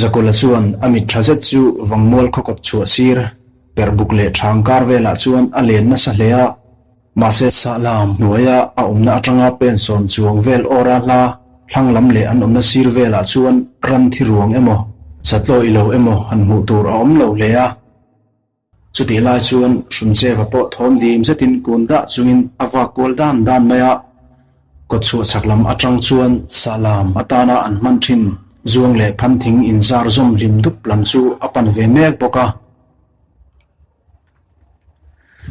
Zakawla chuan a mit tha zet chu Vangmual khaw kawt chhuah sir, Perbuk leh Thang kar velah chuan a len nasa hle a. Mahse Sahlam hnuaia a awmna atanga pen sawm chuang vel awra hla thlang lam leh an awmna sir velah chuan ran thi ruang emaw, satlaw ilo emaw han hmuh tur a awm lo hle a. Chutih lai chuan Hrumcheva pawh thawm dim zetin kun dah chungin a vak kual dan dan mai a. Kawtchhuah chhak lam atang chuan Sahlam atana an hman thin zuang leh phan thing inzar zawm hlim dup lam chu a pan ve mek bawk a.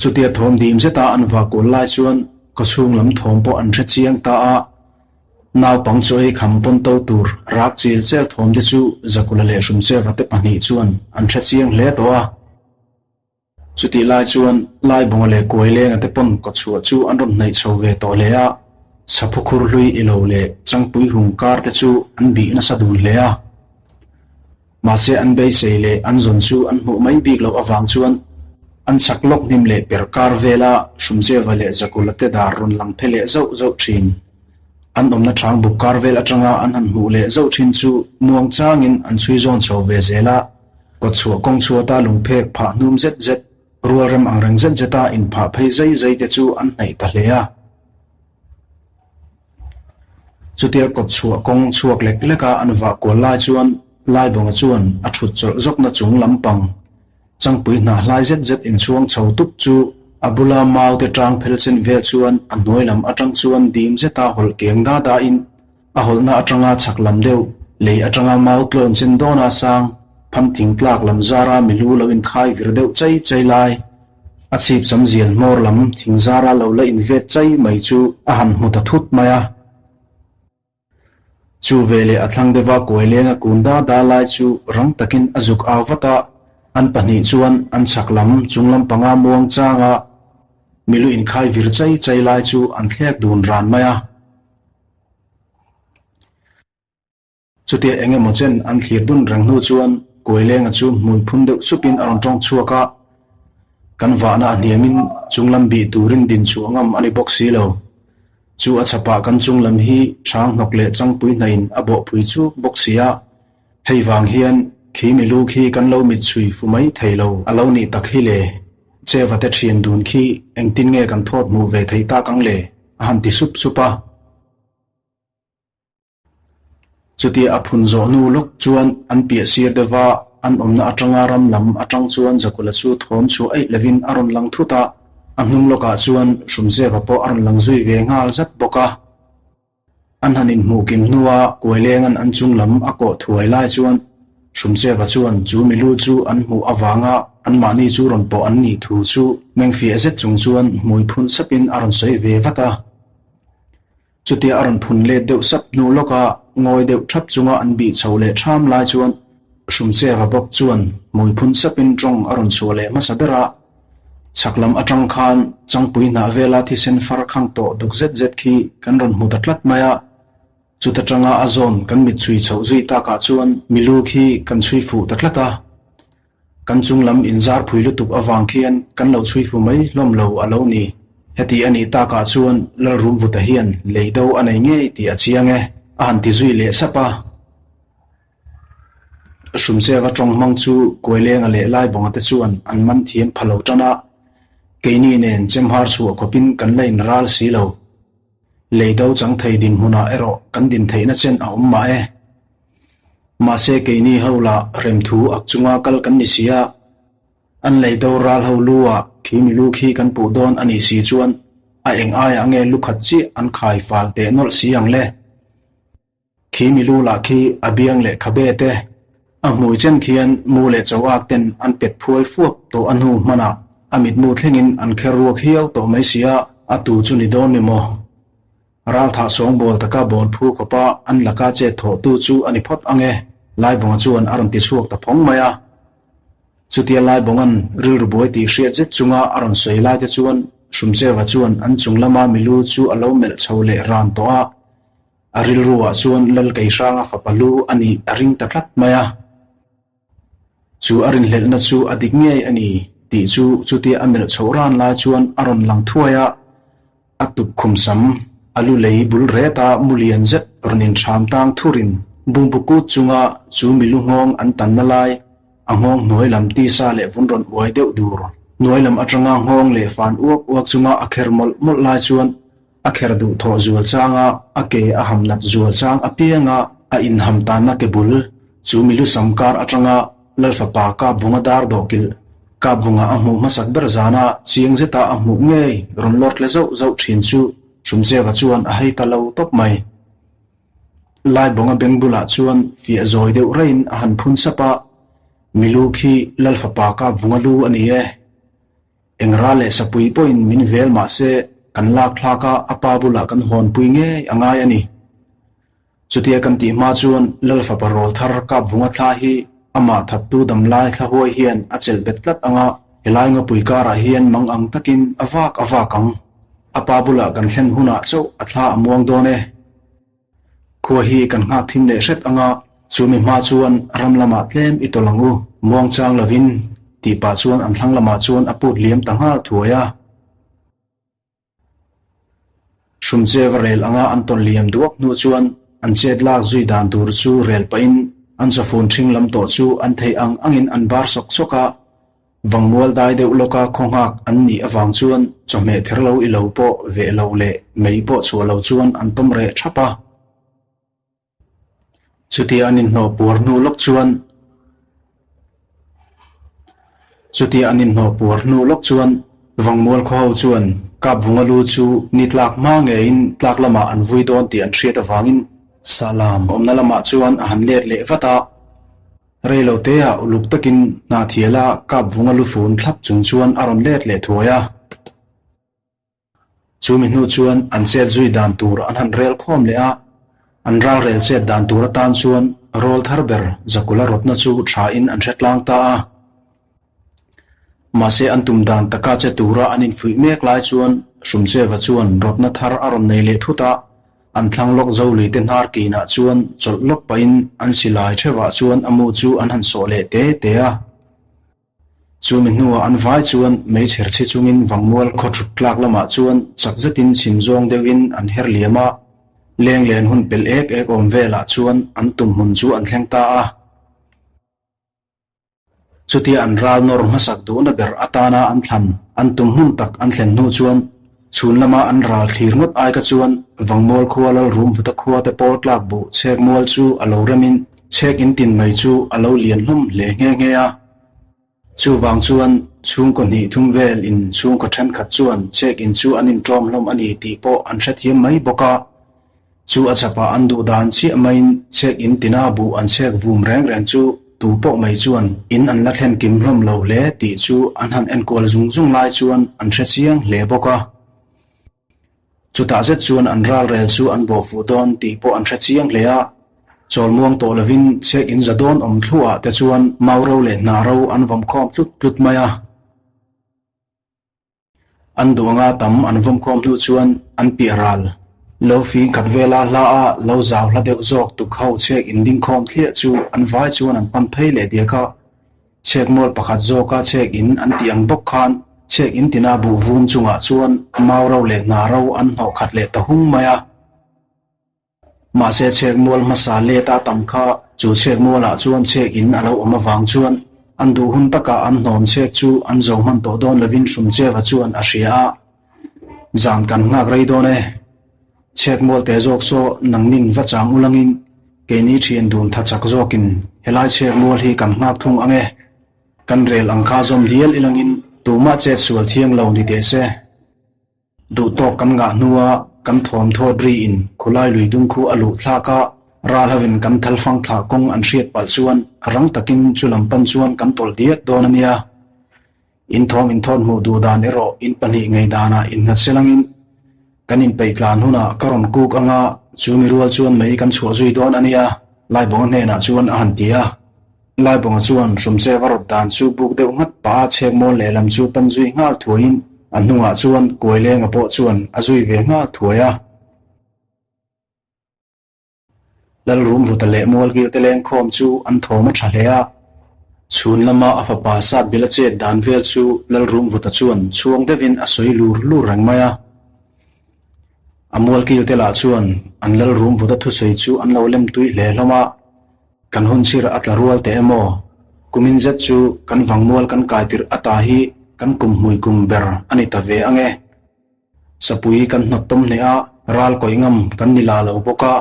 Chutia thawm dim zeta an vah kual lai chuan kawchhung lam thawm pawh an hre chiang ta a, naupang chu ei kham pawn to tur rak chil chel thawm te chu Zakula leh Hrumcheva te pahnih chuan an hre chiang hle tawh a. Chutih lai chuan Laibawnga leh Kuailenga te pawn kawchhuah chu an rawn hnaih chho ve tawh hle a, Saphu khur hlui ilo leh Changpui hung kar te chu an bih nasa dun hle a. Mahse an beisei leh an zawn chu an hmuh mai bik loh avang chuan an chak lawk hnim leh per kar vela Hrumcheva leh Zakula te dar rawn lang phe leh zauh zauh thin. An awmna thang buk kar vel atanga an han hmuh leh zauh thin chu muang changin an chhui zawn chho ve zel a, kawtchhuah kawng chhuata lungphek phah hnum zet zet, rualrem angreng zet zeta inphah phei zai zai te chu an hnaih ta hle a. Chutia kawtchhuah kawng chhuak lek lek a an vah kual lai chuan Laibawnga chuan a thut chawlh zawkna chung lampang changpui hnah hlai zet zet inchhuang chho tup chu a bula mau te tang phel chen vel chuan a hnuai lam atang chuan dim zeta hawlh keng da da in a hawlhna atanga chhak lam deuh lei atanga mau tlawn chen dawna sang pham thing tlak lam zara milu lo inkhai vir deuh chai chai lai A chhip sam zial hmawr lam thing zara lo la invet chai mai chu a han hmu ta thut mai a. Chu veleh a thlang deuha kuai lenga kun da da lai chu rang takin a zuk au vat a, an pahnih chuan an chhak lam chung lam panga muang changa milu inkhai vir chai chai lai chu an thlek dun ran mai a. Chutia eng emaw chen an thlir dun reng hnu chuan Kuailenga chu hmui phun deuh supin a rawn tawng chhuak a, kan vahna a hniamin chunglam bih turin din chhuah ngam a ni bawk si lo. Chu a chhapah kan chunglam hi hrang hnawk leh changpui hnaiin a bawhpui chuk bawk si a, hei vang hian khi milu khi kan lo mit chhui fu mai thei lo a lo nih tak hi le. Cheva te thian dun khi engtin nge kan thawt hmuh ve thei tak ang le? a han ti sup sup a. Chutia a phun zawh hnu lawk chuan an piah sir deuh a, an awmna atanga ram lam atang chuan Zakula chu thawm chhuah eih lovin a rawn lang thut a, a hnung lawkah chuan Hrumzeva pawh a rawn lang zui ve nghal zat bawk a. An han inhmuh kim hnua Kuailenga'n an chung lam a kawh thuai lai chuan Hrumzeva chuan chu milu chu an hmuh avanga anmahni chu rawn pawh an nih thu chu mengfiah zet chung chuan hmui phun sapin a rawn sawi ve vat a. Chutia a rawn phun let deuh sap hnu lawka ngawi deuh thap chunga an bih chho leh tham lai chuan Hrumcheva bawk chuan hmui phun sapin tawng a rawn chhuah leh hmasa ber a. Chhak lam atang khan Changpui hnah vela thisen far khang tawh duk zet zet khi kan rawn hmu ta tlat mai a. Chuta tanga a zawn kan mit chhui chhoh zui takah chuan milu khi kan chhui fuh ta tlat a. Kan chung lam inzar phui lutuk avang khian kan lo chhui fu mai hlawm lo a lo ni. Heti a nih takah chuan Lalrumvuta hian lei do a nei ngei tih a chiang e, a han ti zui leh sap a. Hrumcheva tawng hmang chu Kuailenga leh Laibawnga te chuan an man thiam pha lo tan a, keini nen chemhar chhuah khawpin kan la inral si lo. Lei do chang thei dinhmunah erawh kan din theihna chen a awm mah e. Mahse keini ho lah remthu ak chunga kal kan ni si a, an lei do ral ho lu ah khi milu khi kan puh dawn a nih si chuan a eng aiah nge lu khat chiah an khai fal teh nawlh si ang le. Khi milu lah khi a biang leh khabe te, a hmui chen khian mu leh cho ak ten an pet phuai fuap tawh a hnu hmanah a mitmu thlengin an kher ruak hiau tawh mai si a, a tu chu ni dawn ni maw? Ralthah sawngbawl taka bawl phu khawpa an laka chet thawhtu chu a ni phawt ang e, Laibawnga chuan a rawn ti chhuak ta phawng mai a. Chutia Laibawnga'n rilru buai tih hriat zet chunga a rawn sawi lai te chuan Hrumcheva chuan an chung lama milu chu a lo melh chho leh ran tawh a. A rilruah chuan Lal Keihranga fapa lu a nih a ring ta tlat mai a. Chu a rinhlelhna chu a dik ngei a ni tih chu chutia a melh chhoh ran lai chuan a rawn lang thuai a, a tuk khum sam a lu lei bul ret a mu lian zet rawn inhram tang thurin. Bungbu kut chunga chu milu nghawng an tanna lai a nghawng hnuai lam tisa leh vun rawn uai deuh dur. Hnuai lam atanga nghawng leh fan uak uak chunga a kher mawlh mawlh lai chuan a kher duh thawh zual changa a ke a ham nat zual chang apianga a inham tanna ke bul chu milu sam kar atanga Lalfapa Kapvunga dar dawhkilh Kapvunga a hmuh hmasak ber zana chiang zeta a hmuh ngei rawn lawr tle zauh zauh thin chu Hrumcheva chuan a hei ta lo tawp mai. Laibawnga beng bulah chuan fiah zawi deuh raiin a han phun sap a, Milu khi Lalfapa Kapvunga lu a ni e. Eng ral leh sapui pawhin min vel mah se kan lak thlak a, a pa bulah kan hawnpui ngei a ngai a ni. Chutia kan tih hma chuan Lalfapa rawl thar Kapvunga thla hi amah thattu damlai thla huai hian a chelh bet tlat ang a, helai ngapui karah hian mang ang takin a vak a vak ang. A pa bulah kan thlen hunah chauh a thla a muang dawn e. Khua hi kan nghak thin leh hret ang a, chumi hma chuan ram lamah tlem i tawlh ang u, muang chang lovin, tih pah chuan an thlang lamah chuan a put liam ta nghal thuai a. Hrumcheva rel anga an tawn liam duak hnu chuan an chet lak zui dan tur chu rel pahin an chawfun ṭhing lam tawh chu an theih ang angin an bar sawk sawk a. Vangmual dai deuh lawka khaw nghak an nih avang chuan chawhmeh ther lo i lo pawh veh lo leh mei pawh chhuah lo chuan an tawm reh ṭhap a. Chutia an inhnawh puar hnu lawk chuan Chutia an inhnawh puar hnu lawk chuan Vangmual khaw ho chuan Kapvunga lu chu ni tlak hma ngeiin tlak lamah an vui dawn tih an hriat avangin Sahlam awmna lamah chuan a han let leh vat a. Rei lo teah uluk takin Hnahthiala Kapvunga lu fun thlap chung chuan a rawn let leh thuai a. Chumi hnu chuan an chet zui dan tur an han rel khawm leh a, an ralrel chet dan tur atan chuan rawl thar ber Zakula rawtna chu thain an hre tlang ta a. Mahse an tum dan taka che tura an infuih mek lai chuan Hrumcheva chuan rawtna thar a rawn nei leh thut a, an thlang lawk zo luite hnar kinah chuan chawlh lawk pahin an silai theuhah chuan a mu chu an han sawh leh te te a. Chumi hnuah an vai chuan meichher chhi chungin Vangmual khaw thut tlak lamah chuan chak zetin chhim zawng deuhin an her liam a, leng len hun pelh ek ek awm velah chuan an tum hmun chu an thleng ta a. Chutia an ral nawr hmasak duhna ber atana an thlan an tum hmun tak an thlen hnu chuan chhun lama an ral thlir ngawt ai kha chuan Vangmual khua Lalrum Vuta khua te pawl tlak buh chhek mual chu a lo remin chhek in tin mai chu a lo lian hlawm hle nghe nghe a. Chuvang chuan chhungkaw hnih thum vel in chhungkaw thenkhat chuan check in chu an inṭawm hlawm a ni tih pawh an hrethiam mai bawk a. Chu a chhapah an duh dan chiah maiin check in tina buh an chhek vum reng reng chu tu pawh mai chuan in an la thlen kim hlawm lo hle tih chu an han enkual zung zung lai chuan an hrechiang hle bawk a. Chutah zet chuan an ralrel chu an bawh fuh dawn tih pawh an hre chiang hle a, chawlmuang tawh lovin chhek in za dawn awm thluah te chuan mau ro leh hnah ro an vawm khawm tlut tlut mai a. An duh anga tam an vawm khawm hnu chuan an piah ral. Lo fing khat vela hla a lo zau hla deuh zawk tuk ho chhek in ding khawm thliah chu an vai chuan an pan phei leh diak a. Chhek mual pakhat zawka chhek in an tih ang bawk khan chhek in tina buh vum chungah chuan mau ro leh hna ro an hnawh khat leh ta hung mai a. Mahse chhek mual hmasa let a tam kha chu chhek mualah chuan chhek in a lo awm avang chuan an duh hun takah an hnawm chhek chu an zo hman tawh dawn lovin Hrumcheva chuan a hria a. Zan kan nghak rei dawn e. Chhek mual teh zawk saw nangnin va chang ulangin keini thian dun tha chak zawkin helai chhek mual hi kan nghak thung ang e. Kan rel ang kha zawm dial ilangin tumah chet sual thiang lo ni teh se. Duh tawk kan ngah hnua kan thawm thawt riin khulai lui dung khu a luh thlak a, ral hovin kan thalfang thlah kawng an hriat palh chuan rang takin chu lam pan chuan kan tawlh diak dawn a nia. In thawm inthawt hmuh duh dan erawh in pahnih ngei danah innghat selangin kan inpeih tlan hunah ka rawn kuk anga chu mi rual chuan mei kan chhuah zui dawn a nia, Laibawnga hnenah chuan a han ti a. Laibawnga chuan Hrumche va rawt dan chu buk deuh nghat pah a chhek mawl lehlam chu pan zui nghal thuaiin a hnungah chuan Kuailenga pawh chuan a zui ve nghal thuai a. Lalrumvuta leh Mualkil te lengkhawm chu an thawm a tha hle a. Chhun lama a fapa Satbila chet dan vel chu Lalrumvuta chuan chhuang deuhin a sawi lur lur reng mai a. A mualkil te lah chuan an lal rum vut a thusawi chu an lo lem tui hle hlawm a, kan hun chhir a tla rual teh emaw? Kumin zet chu kan vangmual kan kai tirh ata hi kan kum hmui kum ber a ni ta ve ang e. Sapui kan hnawt tawm hneh a, ral kawih ngam kan ni la lo bawk a,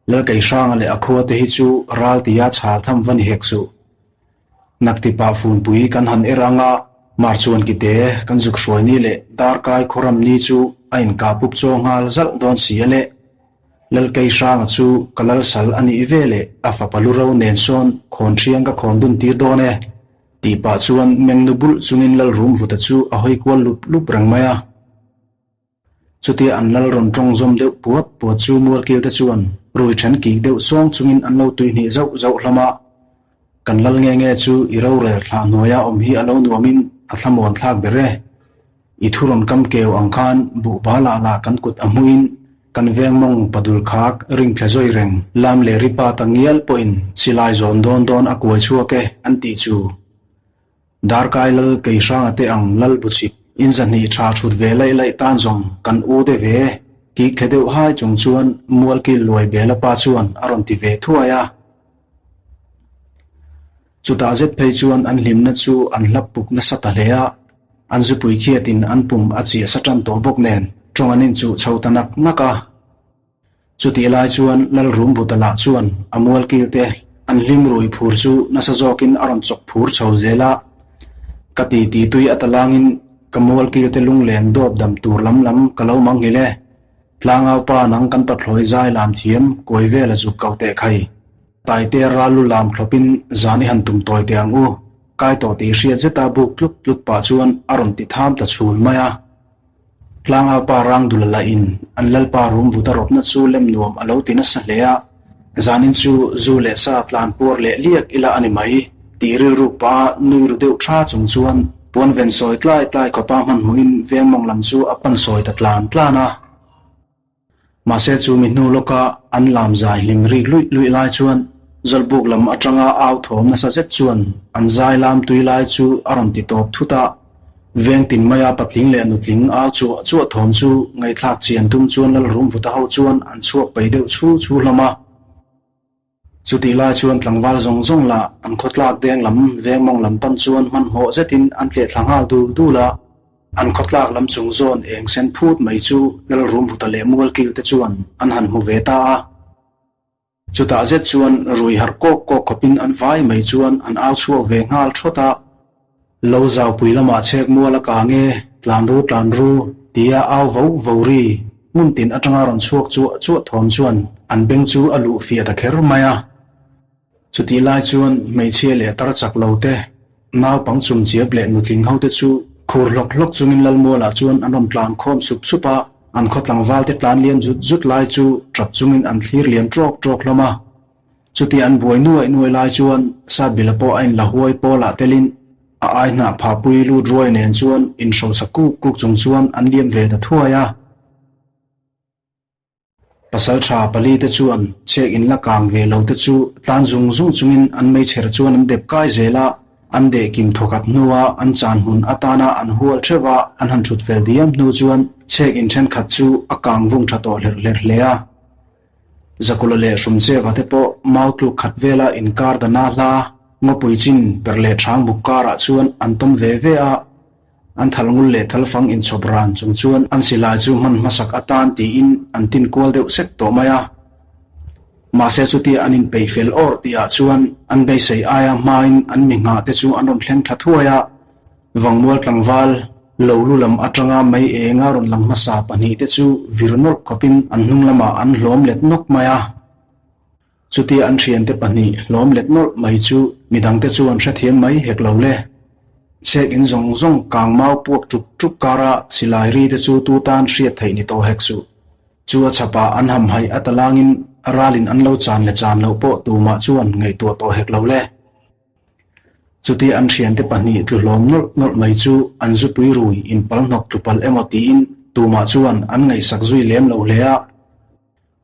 Lalkeihranga leh a khua te hi chu ral tia chhal tham va ni hek suh. Naktipah funpui kan han er ang a, Marchuan kite kan zuk hruai ni leh darkai khawram ni chu a inkah pup chaw nghal zalh dawn si a le. Lalkeihranga chu ka lalsal a nih ve leh a fapa lu ro nen sawn khawn thiang ka khawn dun tir dawn e. Tih pah chuan mengnu bulh chungin Lalrum vuta chu a hawi kual lup lup reng mai a. Chutia an lal rawn tawng zawm deuh puat puat chu mualkil te chuan rui then kik deuh sawng chungin an lo tuihnih zauh zauh hlawm a. Kan lal nge nge chu i rorel thlah hnuaia awm hi a lo nuamin a thlamuan thlak ber e. I thu rawn kam keu ang khan buhba lah lah kan kut a hmuhin kan veng mawng padul khak ring thle zawi reng lam leh ripa ta ngial pawhin silai zawn dawn dawn a kuai chhuak e an tih chu. Darkai lal kei hranga te ang lal buchip in zahnih tha thut ve laih laih tan zawng kan u te ve kik thle deuh hai chung chuan mualkil luai bela pa chuan a rawn ti ve thuai a. Chutah zet phei chuan an hlimna chu an hlap puk nasa ta hle a, an zupui khiatin an pum a chiah sa tan tawh bawk nen tawng an inchuh chho ta nak nak a. Chutih lai chuan Lalrumbuta lah chuan a mualkil te an hlim rui phur chu nasa zawkin a rawn chawk phur chho zel a, Ka ti ti tui a talangin ka mualkil te lunglen dawp dam tur lam lam ka lo manghilh e. Tlangau pa nang kan pathlawi zai lam thiam kawi vel a zuk kau teh khai. Taite ral lu lam thlawpin zan i han tum tawi teh ang u. Kai tawh tih hriat zeta buk tluk tluk pah chuan a rawn ti tham ta chhul mai a. Tlangau pa rang dul a lahin an lalpa rum vut a rawpna chu lem nuam a lo ti nasa hle a. Zanin chu zu leh sa tlan puar leh liak ila a ni mai tih rilruk pah a nui ru deuh tha chung chuan puan ven sawi tlai tlai khawpa hmanhmawhin veng mawng lam chu a pan sawi ta tlan tlan a. Mahse chu mi hnu lawka an lam zai hlim rik luih luih lai chuan Zawlbuk lam atanga au thawm nasa zet chuan an zai lam tui lai chu a rawn ti tawp thut a. Veng tin maia patling leh nutling au chuah chuah thawm chu ngaihthlak chian tum chuan Lalrum vuta ho chuan an chhuak peih deuh chhu chhu hlawm a. Chutih lai chuan tlangval zawng zawng lah an khawtlak deng lam veng mawng lam pan chuan hmanhmawh zetin an tleh thla nghal dul dul a. An khawtlak lam chung zawn eng sen phut mai chu Lalrum vuta leh Mualkil te chuan an han hmu ve ta a. Chutah zet chuan rui harh kawk kawk khawpin an vai mai chuan an au chhuak ve nghal thawt a. Lo zaupui lamah chhek mual a kang e, tlan ru tlan ru, tia au vo vo ri hmun tin atanga rawn chhuak chuah chuah thawm chuan an beng chu a luh fiah ta kher mai a. Chutih lai chuan hmeichhia leh tar chak lo te, naupang chumchiap leh nutling ho te chu khur hlawk hlawk chungin Lalmualah chuan an rawn tlan khawm sup sup a, an khaw tlangval te tlan liam zut zut lai chu tap chungin an thlir liam ṭawk ṭawk hlawm a. Chutia an buai nuaih nuaih lai chuan Satbila pawh a inla huai pawlah telin a ai hnah phahpui lut ruai nen chuan inhrosa kuk kuk chung chuan an liam ve ta thuai a. Pasal tha pali te chuan chhek in la kang ve lo te chu tlan zung zung chungin an meichher chuan an dep kai zel a, an deh kim thawkhat hnua an chan hmun atana an hual theuh a an han thut fel diam hnu chuan chhek in thenkhat chu a kang vung tha tawh hlerh hlerh hle a. Zakula leh Hrumcheva te pawh mau tluk khat vela inkar dana hla ngawpui chin per leh thang buk karah chuan an tawm ve ve a. An thal ngul leh thal fang inchhawp ran chung chuan an silai chu hman hmasak atan tiin an tin kual deuh sek tawh mai a. Mahse chutia an inpeih fel awr tihah chuan an beisei aia hmain an mi nghah te chu an rawn thleng thla thuai a. Vangmual tlangval lo lu lam atanga mei enga rawn lang hmasa pahnihte chu vir nawlh khawpin an hnung lamah an hlawm let nawk mai a. Chutia an thiante pahnih hlawm let nawlh mai chu midangte chuan hrethiam mai hek lo le. Chhek in zawng zawng kang mau puak ṭuk ṭuk kara silai ri te chu tu tan hriat theih ni tawh hek suh. Chu a chhapah an hamhaih a talangin ralin an lo chan leh chan loh pawh tumah chuan ngaihtuah tawh hek lo le. Chutia an thiante pahnih tlu hlawm nawlh nawlh mai chu an zupui rui inpal hnawk tlu palh emaw tiin tumah chuan an ngaihsak zui lem lo hle a.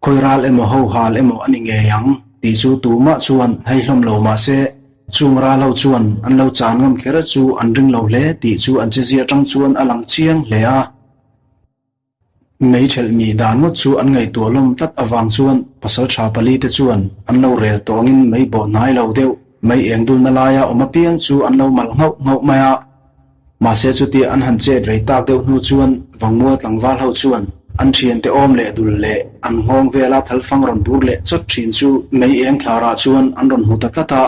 Khawi ral emaw ho hal emaw a ni ngei ang tih chu tumah chuan hei hlawm lo mah se, chung ral ho chuan an lo chan ngam kher chu an ring lo hle tih chu an chezia atang chuan a lang chiang hle a. Mei ṭhelh mi dan ngawt chu an ngaihtuah hlawm tlat avang chuan pasalṭha palite chuan an lo rel tawh angin mei bawh hnai lo deuh, mei eng dulna laia awm apiang chu an lo malh nghauh nghauh mai a. Mahse chutia an han chet rei tak deuh hnu chuan Vangmual tlangval ho chuan an thiante awm leh dul leh an nghawng vela thalfang rawn bur leh chawt thin chu mei eng thlarah chuan an rawn hmu ta tlat a.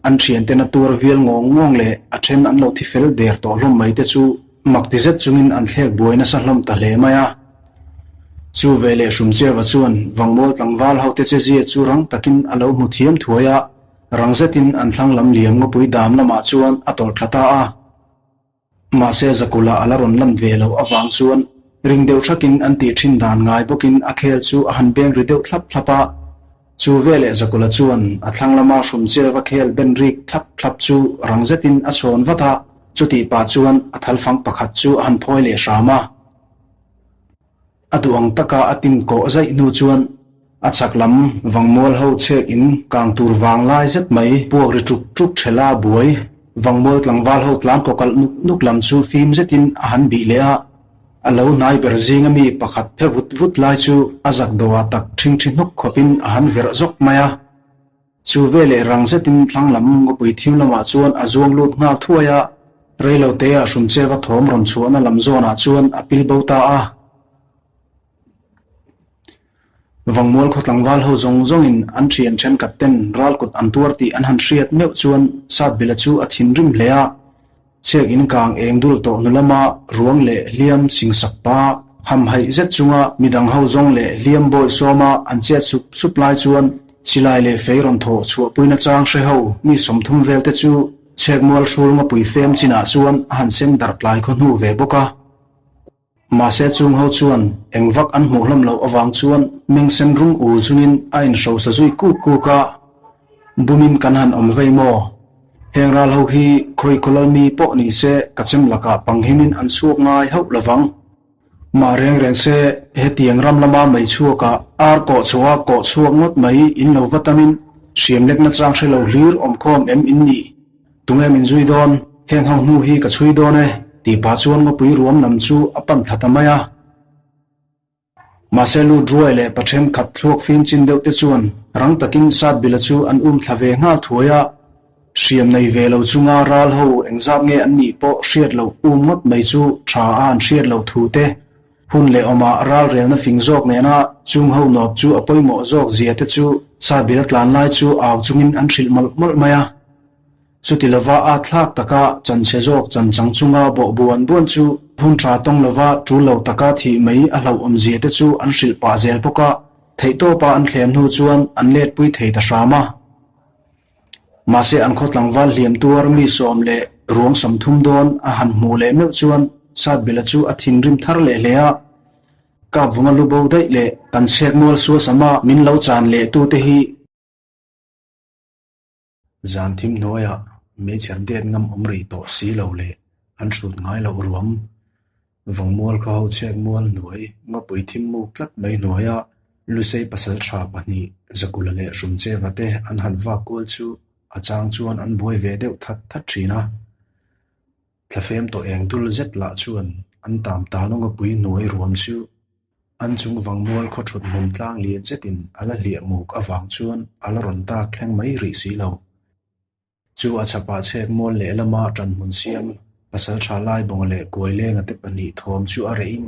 An thiantena tuar vial ngawng ngawng leh a then an lo thi fel der tawh hlawm mai te chu mak ti zet chungin an thlek buai nasa hlawm ta hle mai a. Chu ve leh Hrumcheva chuan Vangmual tlangval ho te chezia chu rang takin a lo hmu thiam thuai a. Rang zetin an thlang lam liam ngawpui dam lamah chuan a tawlh thla ta a. Mahse Zakula a la rawn lan ve loh avang chuan ring deuh thakin an tih thin dan ngai bawkin a khel chu a han beng ri deuh thlap thlap a. Chu veleh Zakula chuan a thlang lama Hrumcheva khel ben rik thlap thlap chu rang zetin a chhawn vat a, chutih pah chuan a thalfang pakhat chu a han phawi leh hram a. A duh ang taka a tin kawh zaih hnu chuan a chhak lam Vangmual ho chhek in kang tur vang lai zet mai puak ri ṭuk ṭuk ṭhela buai Vangmual tlangval ho tlan kaw kalh nuk nuk lam chu fim zetin a han bih leh a. A lo hnai ber zinga mi pakhat phe vut vut lai chu a zak dawhah tak ṭhingṭhi hnuk khawpin a han verh zawk mai a. Chu veleh rang zetin thlang lam ngawpui thim lamah chuan a zuang lut nghal thuai a, reiloteah Hrumcheva thawm rawn chhuahna lam zawnah chuan a pil bo ta a. Vangmual khaw tlangval ho zawng zawngin an thian thenkhat ten ralkut an tuar tih an han hriat meuh chuan Satbila chu a thinrim hle a. Chhiak in kang eng dul tawh hnu lama ruang leh hliam singsak pa hamhaih zet chunga midang ho zawng leh hliam bawi sawma an chet sup sup lai chuan silai leh fei rawn thawh chhuahpuina chang hre ho mi 30 vel te chu chhekmual hrul ngawpui fem chinah chuan a han sem darh tlai khaw hnu ve bawk a. Mahse chung ho chuan eng vak an hmuh hlawm loh avang chuan meng sen rum ul chungin a inhrosa zui kuk kuk a, Bumin kan han awm vei maw? Heng ral ho hi khawi khawlal mi pawh ni se ka chem lakah panghimin an chhuak ngai hauh lovang. Mah reng reng se hetiang ram lama mei chhuakah ar kawh chhuah kawh chhuak ngawt mai in lo va tamin hriam lekna chang hre lo hlir awmkhawm em in nih? Tunge min zui dawn? Heng ho hnu hi ka chhui dawn e, tih pah chuan ngawpui ruam lam chu a pan thla ta mai a. Mahse lut ruai leh pa thenkhat thluak fim chin deuh te chuan rang takin Satbila chu an um thla ve nghal thuai a. Hriam nei ve lo chunga ral ho engzat nge an nih pawh hriat loh um ngawt mai chu tha a an hriat loh thu te, hun leh awmah ral relna fing zawk nena chung ho nawp chu a pawimawh zawk zia te chu Satbila tlan lai chu au chungin an hrilh mawlh mawlh mai a. Chuti lova a thlak taka chanchhe zawk chanchang chunga bawh buan buan chu hun tha tawng lova tul lo taka thih mai a hlauhawmzia te chu an hrilh pah zel bawk a, theihtawpa an thlem hnu chuan an letpui thei ta hram a. Mahse an khaw tlangval hliam tuar mi 10 leh ruang 30 dawn a han hmuh leh meuh chuan Satbila chu a thinrim thar leh hle a, Kapvunga lu bo daih leh kan chhek mual suasama min lo chan leh tute hi, Zan thim hnuaiah meichher det ngam awm rih tawh si lo leh an hrut ngai loh ruam. Vangmual khaw ho chhiat mual hnuai ngawpui thim muk tlat mai hnuaia Lusei pasal tha pahnih Zakula leh Hrumcheva te an han vak kual chu a chang chuan an buai ve deuh that that thin a. Thlafem tawh eng dul zet lah chuan an tam talna ngawpui hnuai ruam chu An chung vangmual khaw thut hmun tlang lian zetin a la hliah muk avang chuan a la rawn tak thleng mai rih si lo. Chu a chhapah chhek mual lehlama ṭan hmun siam pasal ṭha lai bawnga leh kuai lenga te pahnih thawm chu a reh in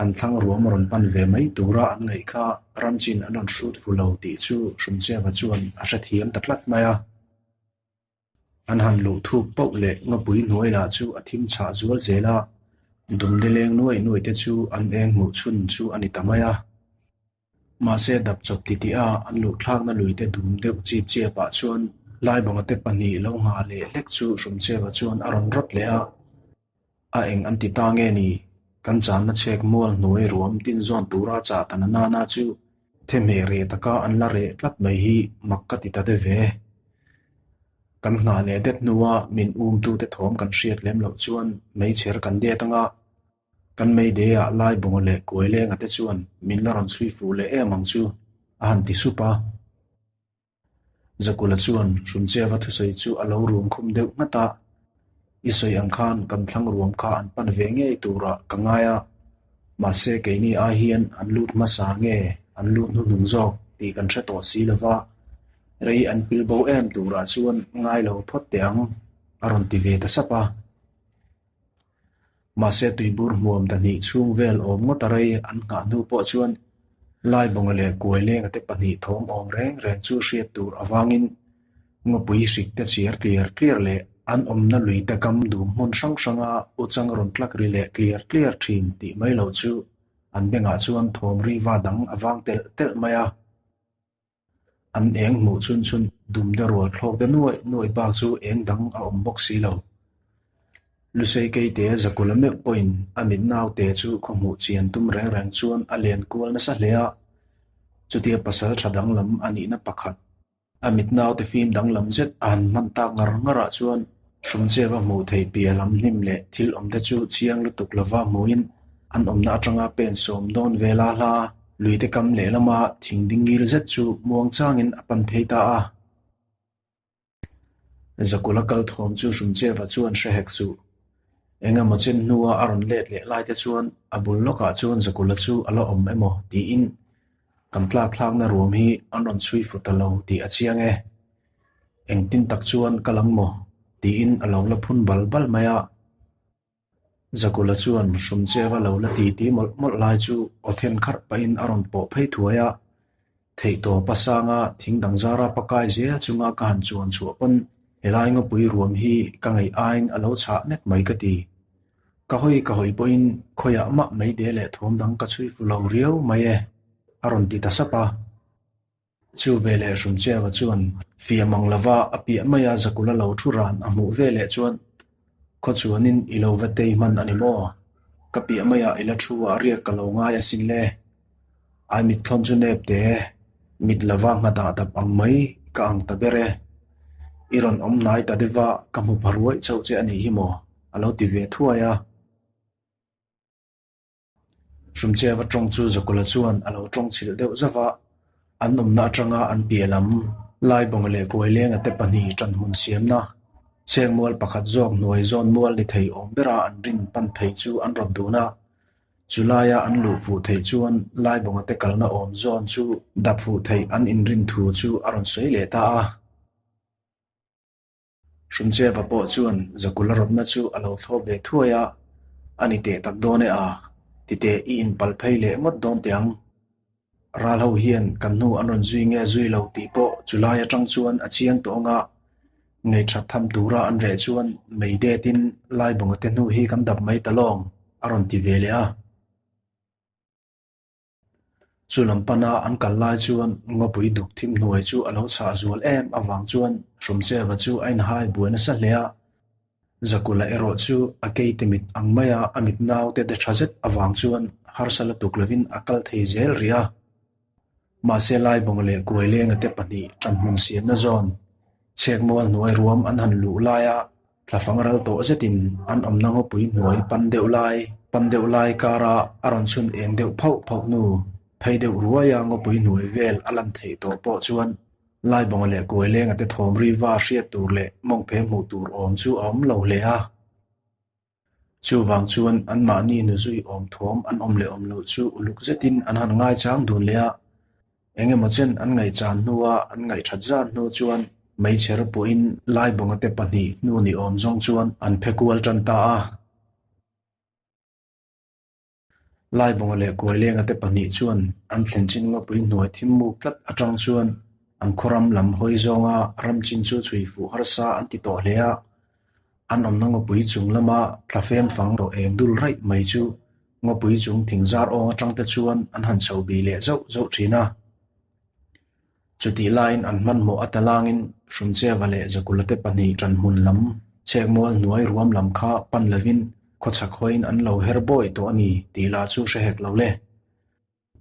an thlang ruam a rawn pan ve mai tura an ngaih kha ramchin an rawn hrut fu lo tih chu Hrumcheva chuan a hrethiam ta tlat mai a. An han luh thuk pauh leh ngawpui hnuai lah chu a thim chhah zual zel a, dumde leng nuai nuai te chu an eng hmuh chhun chu a ni ta mai a. Mahse dap chawp titih a an luh thlakna lui te dum deuh chip chiap ah chuan Laibawnga te pahnih lo nghah leh hlek chu Hrumcheva chuan a rawn rawt leh a. A eng an ti ta nge ni? Kan channa chhek mual hnuai ruam tin zawn tura chah ta na nana chu thehmeh reh taka an la reh tlat mai hi mak ka ti ta de ve. Kan nghah leh det hnua min umtute thawm kan hriat lem loh chuan meichher kan det anga kan meideiah lai bunga leh kuai lenga te chuan min la rawn chhui fuh leh em ang chu a han ti sup a. Zakula chuan Hrumcheva thusawi chu a lo rum khum deuh nghat a, I sawi ang khan kan thlang ruam kha an pan ve ngei turah ka ngai a. Mahse keini ai hian an lut hmasa nge an lut hnuhnung zawk tih kan hre tawh si lova, rei an pil bo em turah chuan ngai lo phawt teh ang, a rawn ti ve ta sap a. Mahse tuibur hmuam dahnih chhung vel awm ngawt a rei an nghah hnu pawh chuan Laibawnga leh Kuailenga te pahnih thawm awm reng reng chu hriat tur avangin ngawpui hrik te chiar tliar tliar leh an awmna lui te kam dum hmun hrang hranga uchang rawn tlak ri leh tliar tliar thin tih mai loh chu an bengah chuan thawm ri va dang a vang telh telh mai a. An eng hmuh chhun chhun dum de rual thlawk de nuaih nuaih bak chu eng dang a awm bawk si lo. Lusei keite Zakula meuh pawhin a mit naute chu khaw hmuh chian tum reng reng chuan a len kual nasa hle a, chutia pasal tha danglam a nihna pakhat. A mit naute fim danglam zet a han hman tak ngar ngarah chuan Hrumcheva hmuh theih piah lam hnim leh thil awmte chu chiang lutuk lova hmuhin an awmna atanga pen sawm dawn vela hla luite kam lehlama thing ding ngil zet chu muang changin a pan phei ta a. Zakula kal thawm chu Hrumcheva chuan hre hek suh. Eng emaw chen hnua a rawn let leh lai te chuan a bul lawkah chuan Zakula chu a la awm emaw tiin kan tlak thlakna ruam hi an rawn chhui fu ta lo tih a chiang e. Engtin tak chuan ka lang maw? tiin a lo la phun bal bal mai a. Zakula chuan Hrumcheva lo la ti ti mawlh mawlh lai chu aw then kharh pahin a rawn pawh phei thuai a. Theihtawp a sanga thing dang zara pakai zel chunga ka han chuan chhuah pawn helai ngawpui ruam hi ka ngaih aiin a lo chhah nek mai ka ti. Ka hawi ka hawi pawhin khawiah mah meide leh thawm dang ka chhui fu lo riau mai e, a rawn ti ta sap a. Chu veleh Hrumcheva chuan fiah mang lova a piah maia Zakula lo thu ran a hmuh veleh chuan, Khaw chuanin i lo va tei hman a ni maw? Ka piah maiah i la thu a riak ka lo ngai asin le. Ai mit thlawn chu nep te, mit lova nghatah dap ang mai ka ang ta ber e. I rawn awm hnai ta deuh a, ka hmu pha ruaih chauh che a nih hi maw? a lo ti ve thuai a. Hrumcheva tawng chu Zakula chuan a lo tawng chhilh deuh zauh a, an awmna atanga an piah lam Laibawnga leh Kuailenga te pahnih ṭanhmun siamna chhengmual pakhat zawk hnuai zawn mual ni thei awm bera an rin pan phei chu an rawt dun a. Chu laia an luh fuh theih chuan Laibawnga te kalna awm zawn chu dap fuh theih an inrin thu chu a rawn sawi leh ta a. Hrumcheva pawh chuan Zakula rawtna chu a lo thlawp ve thuai a, A ni teh tak dawn e a, titeh i inpal phei leh ngawt dawn teh ang. Ral ho hian kan hnu an rawn zui nge zui lo tih pawh chulai atang chuan a chiang tawh ang a, ngeihthat tham tura an reh chuan mei detin Laibawnga te hnu hi kan dap mai ta lawng, a rawn ti ve leh a. Chu lam pana an kal lai chuan ngawpui duk thim hnuai chu a lo chhah zual em avang chuan Hrumcheva chu a inhai buai nasa hle a. Zakula erawh chu a keite mit ang maia a mit naute de tha zet avang chuan harsa la tuk lovin a kal thei zel rih a. Mahse Laibawnga leh Kuailenga te pahnih ṭanhmun siamna zawn chhekmual hnuai ruam an han luh laia Thlafang ral tawh zetin an awmna ngawpui hnuai pan deuh lai pan deuh lai kara a rawn chhun eng deuh phauh phauh hnu phei deuh ruaia ngawpui hnuai vel a lan theih tawh pawh chuan Laibawnga leh Kuailenga te thawm ri va hriat tur leh mawngphe hmuh tur awm chu a awm lo hle a. Chuvang chuan anmahni nuzui awm thawm an awm leh awm loh chu uluk zetin an han ngaichang dun leh a. Eng emaw chen an ngaihchan hnua an ngaihthat zan hnu chuan meichher pawhin Laibawnga te pahnih hnu ni awm zawng chuan an phe kual tan ta a. Laibawnga leh Kuailenga te pahnih chuan an thlen chin ngawpui hnuai thim muk tlat atang chuan an khawram lam hawi zawnga ram chin chu chhui fuh harsa an ti tawh hle a. An awmna ngawpui chung lama thlafem fang tawh eng dul raih mai chu ngawpui chung thingzar awng atang te chuan an han chho bih leh zauh zauh thin a. Chutih laiin an hmanhmawh a talangin Hrumcheva leh Zakula te pahnih ṭanhmun lam, chhekmual hnuai ruam lam kha pan lovin khawchhak hawiin an lo her bawi tawh a ni tih lah chu hre hek lo le.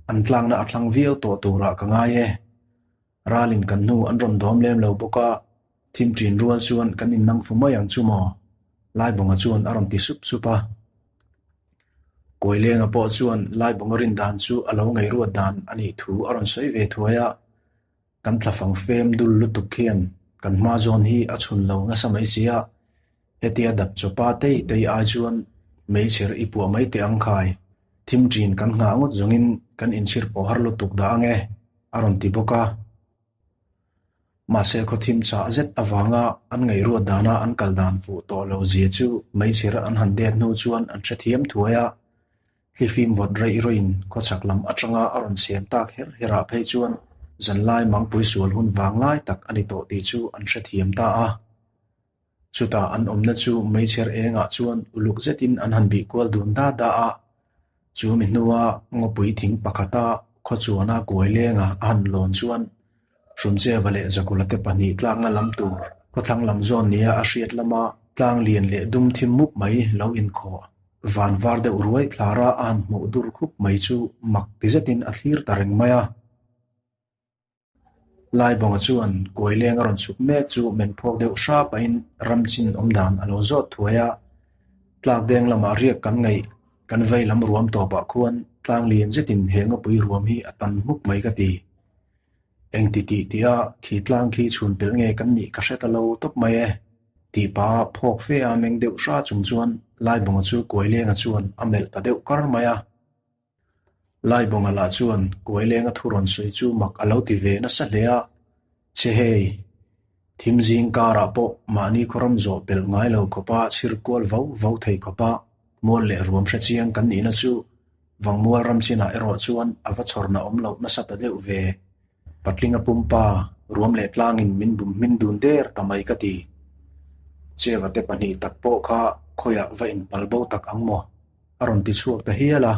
An tlakna a thlang viau tawh turah ka ngai e. Ralin kan hnu an rawn dawm lem lo bawk a, thim ṭin rual chuan kan innang fu mai ang chu maw? Laibawnga chuan a rawn ti sup sup a. Kawilenga pawh chuan Laibawnga rin dan chu a lo ngaihruat dan a nih thu a rawn sawi ve thuai a, kan thlafang fem dul lutuk khian kan hma zawn hi a chhun lo nasa mai si a, hetia dap chawpa tei tei ai chuan meichher i puah mai teh ang khai. Thim ṭin kan nghah ngawt zawngin kan inchhir pawh har lutuk dah ang e, a rawn ti bawk a. Mahse khaw thim chah zet avanga an ngaihruat dana an kal dan fuh tawh lo zia chu meichher an han det hnu chuan an hrethiam thuai a. Thlifim vawt reih rawhin khawchhak lam atanga a rawn chhem tak her herah phei chuan zanlai mangpui sual hun vang lai tak a ni tawh tih chu an hrethiam ta a. Chutah an awmna chu meichher engah chuan uluk zetin an han bih kual dun da da a. Chu mi hnua ngawpui thing pakhata khawchuana kuai lenga a han lawn chuan Hrumcheva leh Zakula te pahnih tlakna lam tur khawthlang lam zawn nia a hriat lama tlang lian leh dum thim mup mai lo inkhawh van var deuh ruai thlara a han hmuh dur khup mai chu mak ti zetin a thlir ta reng mai a. Laibawnga chuan kuai leng a rawn chhuk mek chu men phawk deuh hra pahin ram chin awm dan a lo zawt thuai a. Tlak deng lamah riak kan ngaih kan vei lam ruam tawpah khuan tlang lian zetin he ngawpui ruam hi a tan hmuk mai ka ti. Eng ti tih tih a khi tlang khi chhun pelh nge kan nih ka hre ta lo tawp mai e tih pa phawk fe a meng deuh hra chung chuan Laibawnga chu kuai lenga chuan a melh ta deuh kar mai a. Laibawnga lah chuan kuai lenga thu rawn sawi chu mak a lo ti ve nasa hle a, Che hei, thim zing karah pawh mahni khawram zawh pelh ngai lo khawpa chhir kual vau vau thei khawpa mual leh ruam hre chiang kan nihna chu Vangmual ram chinah erawh chuan a va chhawrna awm loh nasa ta deuh ve. Patlinga pumpa, ruam leh tlangin min bum hmin dun der ta mai ka ti. Cheva te pahnih tak pawh kha khawiah va inpal bo tak ang maw? A rawn ti chhuak ta hial a.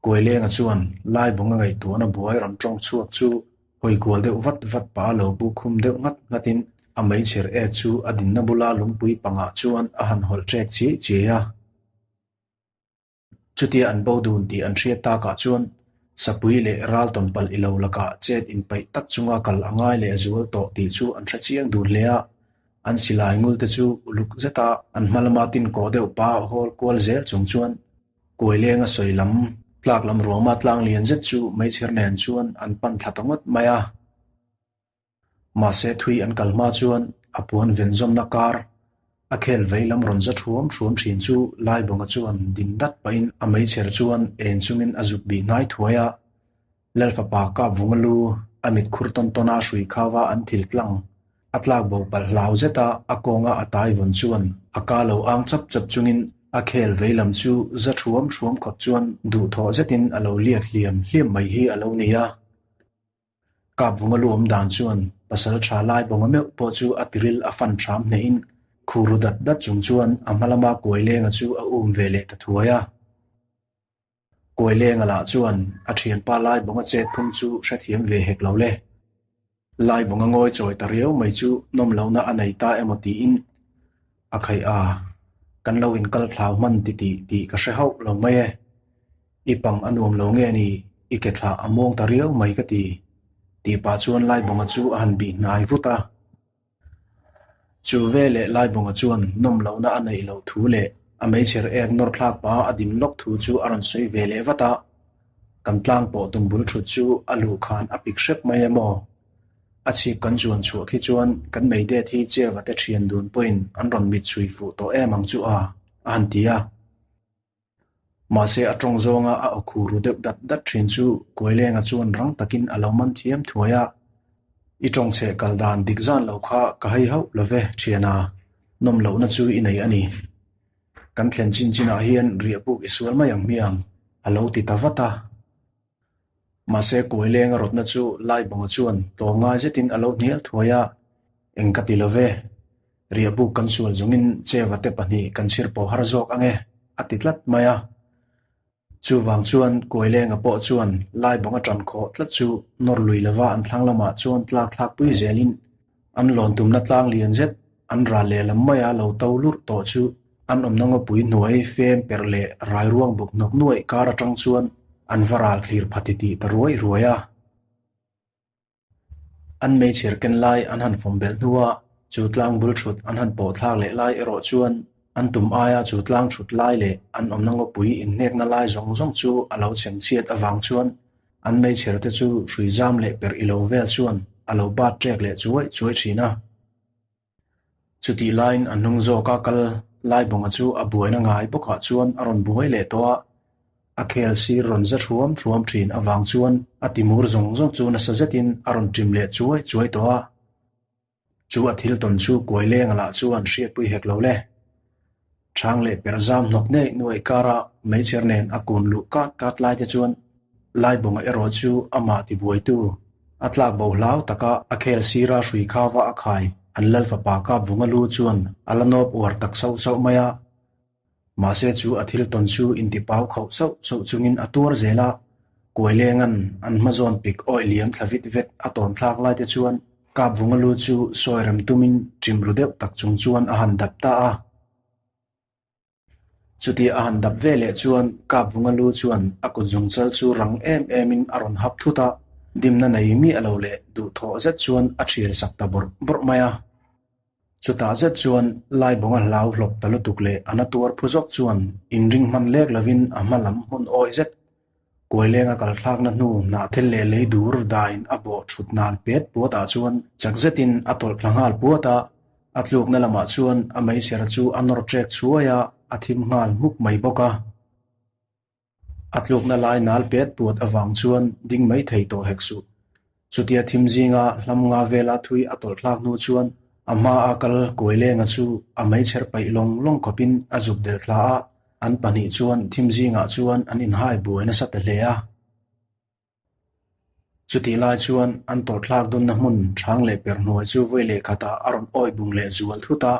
Kuailenga chuan Laibawnga ngaihtuahna buai rawn tawng chhuak chu hawi kual deuh vat vat pah a lo buk khum deuh nghat nghatin a meichher ek chu a dinna bula lungpui pangah chuan a han hawlh ṭek chiai chiai a. Chutia an bo dun tih an hriat takah chuan Sapui leh ral tawnpalh i lo lakah chet inpaih tak chunga kal a ngai leh zual tawh tih chu an hre chiang dun hle a. An silai ngul te chu uluk zeta an hma lama tin kawh deuh pa hawl kual zel chung chuan kuai lenga sawi lam tlak lam ruama tlang lian zet chu meichher nen chuan an pan thla ta ngawt mai a. Mahse thui an kal hma chuan a puan ven zawmna kar a khel vei lam rawn za thuam thuam thin chu Laibawnga chuan din dat pahin a meichher chuan en chungin a zuk bih hnai thuai a. Lalfapa kap vunga lu a mit khur tawn tawn a hrui khava an thil tlang a tlak bo palh hlau zeta a kawnga a tai vawn chuan a ka lo ang chap chap chungin a khel vei lam chu za thuam thuam khawp chuan duhthawh zetin a lo liak hliam hliam mai hi a lo ni a. Kap vunga lu awm dan chuan pasal tha lai bawnga meuh pawh chu a tiril a fan hram hnehin khu ru dat dat chung chuan a hma lama kuai lenga chu a um ve leh ta thuai a. Kuai lenga lah chuan a thianpa lai bawnga chet phung chu hrethiam ve hek lo le. Lai bawnga ngawi chawi ta riau mai chu nawm lohna a nei ta emaw tiin a khaih a, kan lo inkal thlau hman ti tih tih ka hre hauh lo mai e. I pang a nuam lo nge ni, i ke thlah a muang ta riau mai ka ti, tih pah chuan Laibawnga chu a han bih hnai vut a. Chu veleh Laibawnga chuan nawm lohna a neih loh thu leh a meichher ek nawr thlak pah a din lawk thu chu a rawn sawi ve leh vat a. Kan tlang pawh tum bul thut chu a luh khan a pik hrep mai em aw? A chhip kan zuan chhuah khi chuan kan meidet hi Cheva te thian dun pawhin an rawn mit chhui fuh tawh em ang chu a, a han ti a. Mahse a tawng zawnga a aw khu ru deuh dat dat thin chu Kuailenga chuan rang takin a lo man thiam thuai a, I tawng chheh kal dan dik zan lo kha ka hei hauh lo ve thiana, nawm lohna chu i nei a ni. Kan thlen chin chinah hian riahbuk i sual mai ang hmiang, a lo ti ta vat a. Mahse Kuailenga rawtna chu Laibawnga chuan tlawmngai zetin a lo hnial thuai a, Eng ka ti lo ve, riahbuk kan sual zawngin Cheva te pahnih kan chhir pawh har zawk ang e, a ti tlat mai a. Chuvang chuan Kuailenga pawh chuan Laibawnga ṭan khawh tlat chu nawr lui lova an thlang lamah chuan tlak thlak pui zelin an lawn tumna tlang lian zet an ral lehlam maia lo to lurh tawh chu an awmna ngawpui hnuai fem perh leh rairuang buk hnawk nuaih kar atang chuan an va ral thlir pha titih ta ruai ruai a. An meichher ken lai an han fawm belh hnua chu tlang bul thut an han pawh thlak leh lai erawh chuan an tum aia chu tlang thut lai leh an awmna ngawpui inhnekna lai zawng zawng chu a lo chheng chhiat avang chuan an meichher te chu hrui zam leh perh ilo vel chuan a lo bat ṭek leh chuai chuai ṭhin a. Chutih laiin a hnung zawka kal. Laibawnga chu a buaina ngai bawkah chuan a rawn buai leh tawh a, a khel sir rawn za thuam thuam thin avang chuan a timur zawng zawng chu nasa zetin a rawn ṭim leh chuai chuai tawh a. Chu a thil tawn chu kuai lenga lah chuan hriatpui hek lo le. Chhang leh per zam hnawk neih nuaih kara meichher nen a kun luh kat kat lai te chuan Laibawnga erawh chu amah tibuaitu a tlak bo hlau taka a khel sira hrui khava a khai an lal fapa kap vunga lu chuan a la nawp uar tak sauh sauh mai a. Mahse chu a thil tawn chu intipau khauh sauh sauh chungin a tuar zel a, Kuailenga'n an hmazawn pik awih liam thla vit vet a tawn thlak lai te chuan Kapvunga lu chu sawi rem tumin ṭim ru deuh tak chung chuan a han dap ta a. Chutia a han dap ve leh chuan Kapvunga lu chuan a kut zungchal chu rang em emin a rawn hap thut a, dimna nei miah lo leh duhthawh zet chuan a ṭhial sak ta bawrh bawrh mai a. Chutah zet chuan Laibawnga hlau hlawp ta lutuk leh a na tuar phu zawk chuan inring hman lek lovin a hma lam hmun awih zet Kuailenga kal thlakna hnu hnahthel leh lei dur dain a bawh thut nan pet puat ah chuan chak zetin a tawlh thla nghal puat a, a tlukna lamah chuan a meichher chu a nawr ṭek chhuai a, a thim nghal hmuk mai bawk a. A tlukna lai nal pet puat avang chuan ding mai thei tawh hek suh. Chutia thim zinga hlam nga vela thui a tawlh thlak hnu chuan a hma a kal Kuailenga chu a meichher paih lawng lawng khawpin a zuk del thla a, an pahnih chuan thim zingah chuan an inhai buai nasa ta hle a. Chutih lai chuan an tawrhthlak dunna hmun chhang leh per hnuai chu vawi leh khatah a rawn awi bung leh zual thut a,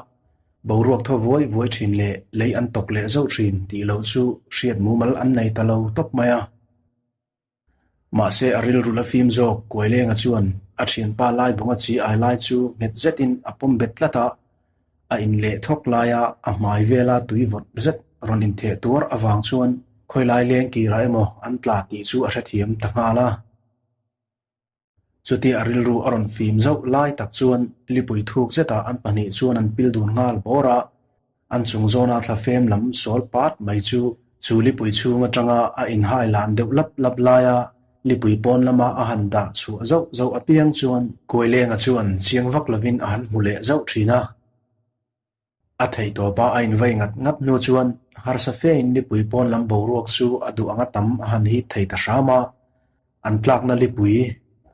boruak thaw vuai vuai thin leh lei an tawk leh zauh thin tih loh chu hriat mumal an nei ta lo tawp mai a. Mahse a rilru la fim zawk Kuailenga chuan a thianpa Laibawnga chi ai lai chu nghet zetin a pawm bet tlat a, A inleh thawk laia a hmai vela tui vawt zet rawn intheh tuar avang chuan khawilai leng kirah emaw an tla tih chu a hrethiam ta nghal a. Chutia a rilru a rawn fim zauh lai tak chuan lipui thuk zetah an pahnih chuan an pil dun nghal bawr a, an chung zawna thla fem lam sawl pat mai chu chu lipui chhung atanga a inhai lan deuh lap lap laia Lipui pawn lama a han dah chhuah zauh zauh apiang chuan Kuailenga chuan chiang vak lovin a han hmu leh zauh thin a. A theih tawpa a invei ngat ngat hnu chuan harsa fein lipui pawn lam boruak chu a duh anga tam a han hip thei ta hram a. An tlakna lipui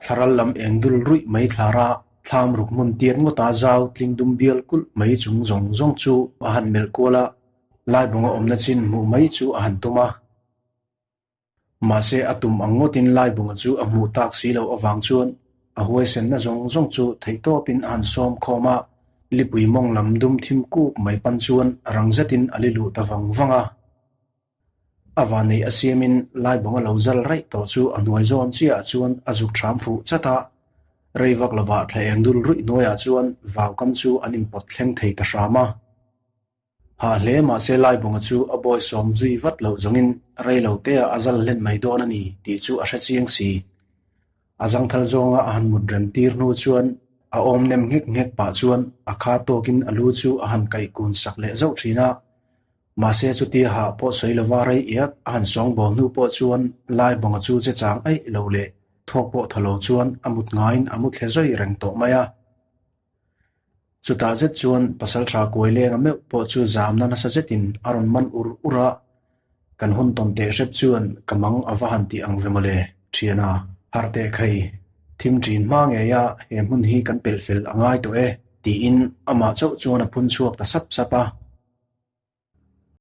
thlaral lam eng dul ruih mai thlara thlam ruk hmun tiat ngawta zau tling dum bial kulh mai chung zawng zawng chu a han melh kual a, Laibawnga awmna chin hmuh mai chu a han tum a. Mahse, a tum ang ngawtin Laibunga chu a hmuh tak si loh avang chuan a huaisenna zawng zawng chu theihtawpin a han sawm khawm a, lipui mawng lam dum thim kuk mai pan chuan rang zetin a li luh ta vang vang a. A vanei a siamin Laibunga lo zal raih tawh chu a hnuai zawn chiahah chuan a zuk ṭham fuh chat a, rei vak lovah thla eng dul ruih hnuaiah chuan vaukam chu an inpawt thleng thei ta hram a. Hah hle mahse Laibawnga chu a bawi sawm zui vat loh zawngin rei lo te ah a zal hlen mai dawn a ni tih chu a hre chiang si. A zangthal zawnga a han mut rem tir hnu chuan a awm nem nghek nghek pah chuan a kha tawkin a lu chu a han kaih kun sak leh zauh thin a. Mahse chutia hah pawh sawi lova rei iak a han sawng bawl hnu pawh chuan Laibawnga chu che chang aih lo leh thawk pawh thaw lo chuan a mut ngaiin a mu thle zawi reng tawh mai a. Chutah zet chuan Pasalṭha Kuailenga meuh pawh chu zamna nasa zetin a rawn man ur ur a, kan hun tawn teh hrep chuan ka mang a va han tih ang ve mawle, ṭhiana, harh teh khai, thim ṭin hma ngeia he hmun hi kan pelh fel a ngai tawh e, tiin amah chauh chuan a phun chhuak ta sap sap a.